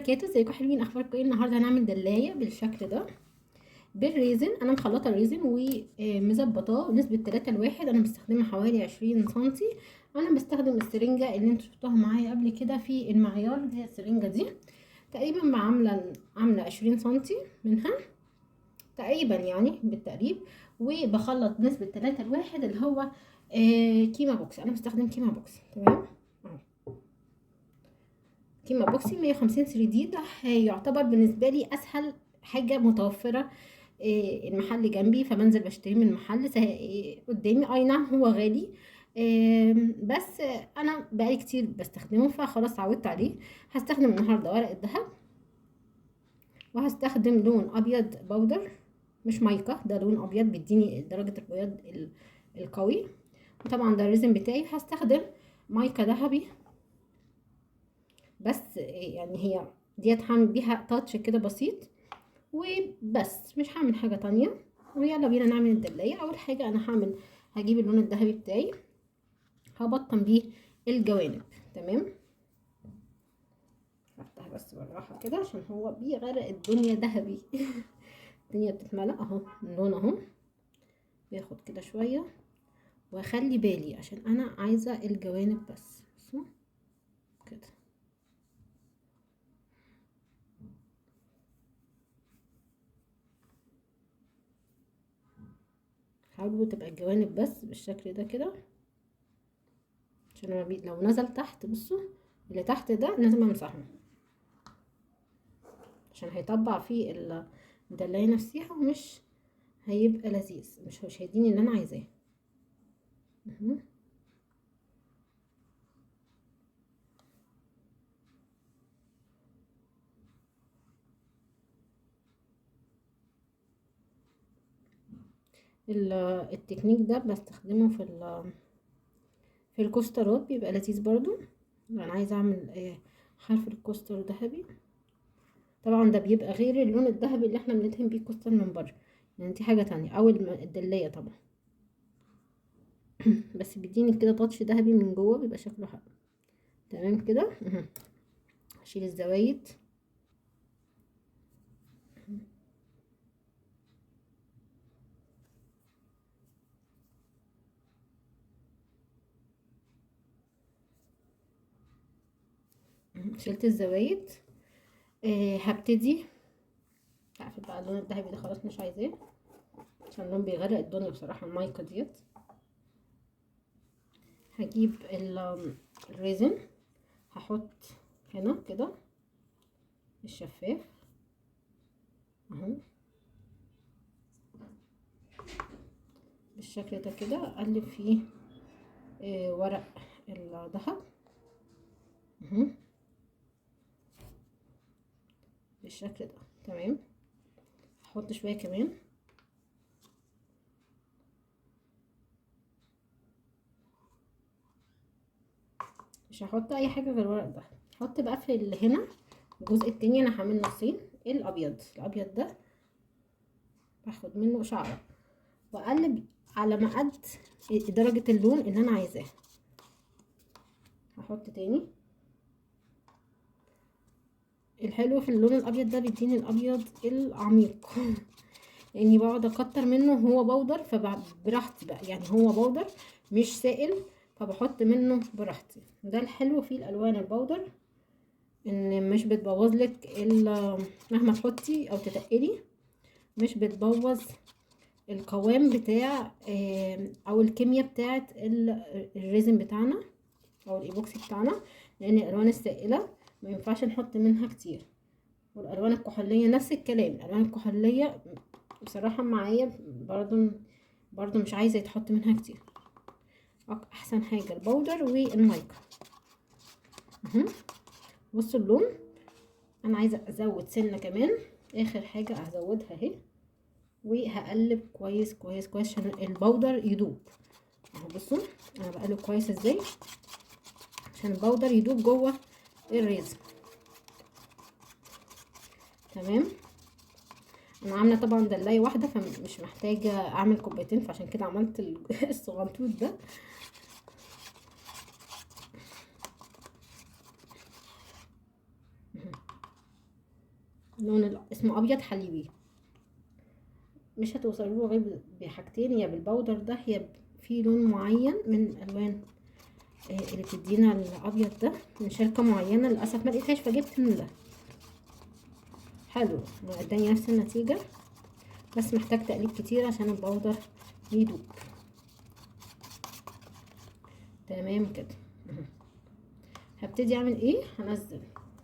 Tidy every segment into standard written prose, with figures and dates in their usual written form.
وبركاته. ازيكم حلوين؟ اخباركم ايه؟ النهارده هنعمل دلايه بالشكل ده بال resin. انا مخلطه ال resin ومظبطاه بنسبة 3 ل1. انا مستخدمة حوالي 20 سنتي. انا بستخدم السرنجه اللي انتوا شفتوها معايا قبل كده في المعيار، دي السرنجه دي تقريبا عامله 20 سنتي منها تقريبا، يعني بالتقريب. وبخلط نسبه 3 ل1 اللي هو كيما بوكس. انا بستخدم كيما بوكس، تمام؟ كيما بوكسي 150 3D، ده يعتبر بالنسبة لي اسهل حاجة متوفرة. المحل جنبي فبنزل بشتري من المحل قدامي. اي نعم هو غالي، بس انا بقالي كتير بستخدمه فخلاص اتعودت عليه. هستخدم النهارده ورق الذهب، وهستخدم لون ابيض powder مش مايكا، ده لون ابيض بيديني درجه البياض القوي. وطبعا ده ال resin بتاعي. هستخدم مايكا ذهبي، بس يعني هي ديت هعمل بيها touch كده بسيط وبس، مش هعمل حاجة تانية. ويلا بينا نعمل الدلايه. اول حاجة انا هجيب اللون الذهبي بتاعي، هبطن بيه الجوانب، تمام؟ هفتح بس بالراحة كده عشان هو بيغرق الدنيا ذهبي. الدنيا بتتملأ اهو اللون اهو، بياخد كده شوية. واخلي بالي عشان انا عايزه الجوانب بس، بصوا كده. حاولوا تبقى الجوانب بس بالشكل ده كده، عشان لو نزل تحت، بصوا اللي تحت ده لازم امسحه عشان هيطبع فيه الدلايه نفسها ومش هيبقى لذيذ، مش هيديني اللي انا عايزاه. التكنيك ده بستخدمه في الكوسترات، بيبقى لذيذ برضو. انا عايزه اعمل حرف ال coaster ذهبي، طبعا ده بيبقى غير اللون الذهبي اللي احنا بندهن بيه ال coaster من بره، يعني دي حاجة تانية، او الدلايه طبعا. بس بيديني كده touch ذهبي من جوه، بيبقى شكله حلو. تمام كده. هشيل الزوايد. شلت الزوايد. هبتدي هقفل بقى اللون الذهبي ده، خلاص مش عايزاه عشان اللون بيغرق الدنيا بصراحة المايكا ديت. هجيب ال resin، هحط هنا كده الشفاف اهو بالشكل ده كده، اقلب فيه ورق الذهب اهو بالشكل ده. تمام. هحط شوية كمان. مش هحط اي حاجة غير ورق ده. هحط بقى في اللي هنا الجزء التاني، انا هعمل نصين. الابيض ده باخد منه شعره واقلب على ما قد درجه اللون اللي انا عايزاه. هحط تاني. الحلو في اللون الابيض ده بيديني الابيض العميق، لاني بقعد اكتر منه. هو powder فبراحتي بقى، يعني هو powder مش سائل فبحط منه براحتي. ده الحلو في الالوان ال powder، ان مش بتبوظ لك مهما تحطي او تتقلي، مش بتبوظ القوام بتاع او الكيمياء بتاعه ال resin بتاعنا او الايبوكسي بتاعنا، لان الالوان السائلة ما ينفعش نحط منها كتير. والالوان الكحوليه نفس الكلام، الالوان الكحوليه بصراحة معايا برضو مش عايزه يتحط منها كتير. احسن حاجة ال powder والمايكا اهو. بصوا اللون، انا عايزه ازود سنة كمان، اخر حاجة هزودها اهي، وهقلب كويس كويس كويس عشان ال powder يدوب اهو. بصوا انا بقلب كويس ازاي عشان ال powder يدوب جوه ال resin. تمام. انا عامله طبعا دلايه واحدة فمش محتاجه اعمل كوبايتين، فعشان كده عملت الصغنطوط ده. لون اسمه ابيض حليبي. مش هتوصلوا له غير بحاجتين، يا بال powder ده يا في لون معين من الالوان اللي بتدينا الابيض ده من شركة معينة، للاسف ما لقيتهاش فجبت من ده. حلو، اداني نفس النتيجة، بس محتاج تقليب كتير عشان ال powder يدوب. تمام كده. هبتدي اعمل ايه؟ هنزل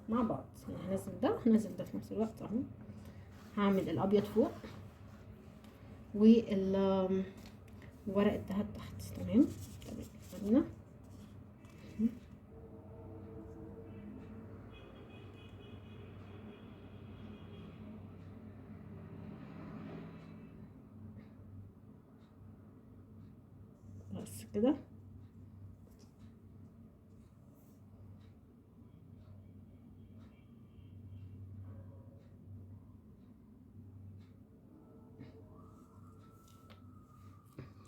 مع بعض، هنزل ده وهنزل ده في نفس الوقت اهو. هعمل الابيض فوق والورق الدهب تحت. تمام تمام. خلينا بس كده.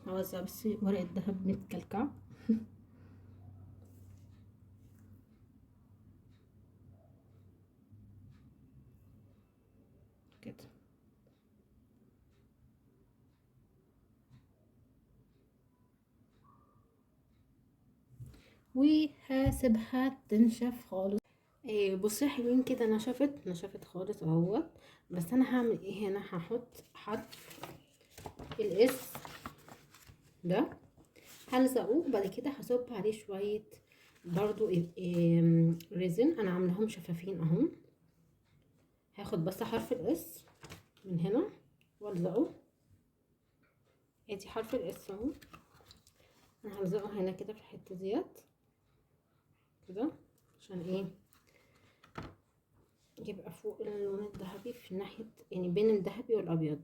هوزع بس ورق الدهب متكلكع. كده وهسيبها تنشف خالص. بصوا يا حلوين كده نشفت خالص اهوت. بس انا هعمل ايه هنا؟ هحط حرف ال S ده، هلزقه، وبعد كده هصب عليه شوية برضو resin، انا عاملاهم شفافين اهم. هاخد بس حرف ال S من هنا والزقه، ادي حرف ال S اهو، انا هلزقه هنا كده في الحتة ديت كده، عشان ايه؟ يبقى فوق اللون الذهبي في ناحية، يعني بين الذهبي والابيض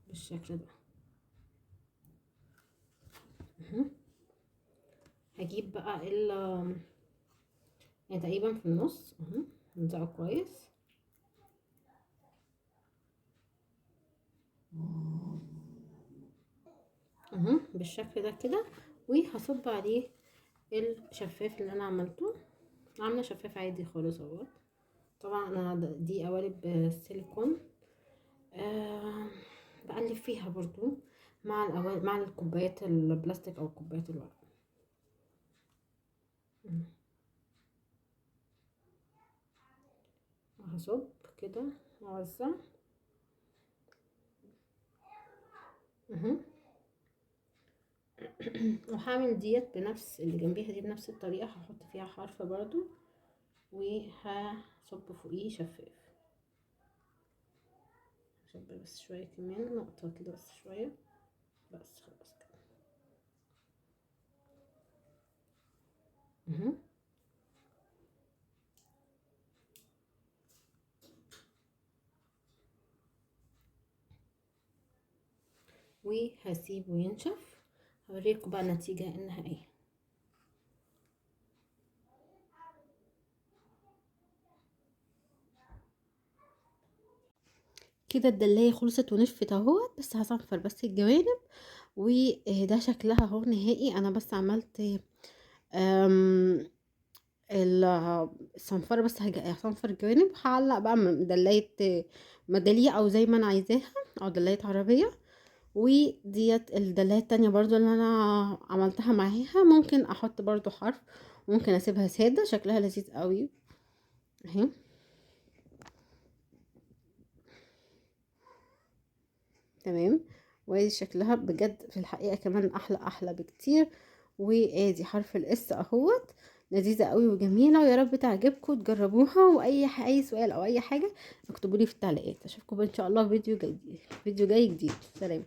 بالشكل ده. هجيب بقى يعني تقريبا في النص اهو، نلزقه كويس. اهو بالشكل ده كده. وهصب عليه الشفاف اللي انا عملته، عامله شفاف عادي خالص اهوت. طبعا انا دي قوالب سيليكون، بقلب فيها برضو مع الكوبايات البلاستيك او كوبايات الورق. هصب كده واوزع اهو. وهعمل ديت بنفس اللي جنبيها دي بنفس الطريقة، هحط فيها حرف برضو وهصب فوقيه شفاف. هصب بس شوية كمان، نقطة كده بس شوية بس، خلاص كده اهو. وهسيبه ينشف، هوريكم بقى النتيجة انها ايه. كده الدلاية خلصت ونشفت اهوت، بس هصنفر بس الجوانب، وده شكلها اهو نهائي. انا بس عملت الصنفرة، بس هصنفر الجوانب، هعلق بقى دلاية ميدالية او زي ما انا عايزاها، او دلاية عربية. وديت الدلاية التانية برضو اللي انا عملتها معاها، ممكن احط برضو حرف، ممكن اسيبها سادة، شكلها لذيذ قوي اهي. تمام، وادي شكلها بجد في الحقيقة كمان احلى احلى بكتير. وادي حرف ال S اهوت، لذيذة قوي وجميلة، ويا رب تعجبكم وتجربوها. واي اي سؤال او اي حاجة اكتبوا لي في التعليقات. اشوفكم ان شاء الله في فيديو جاي جديد. سلام.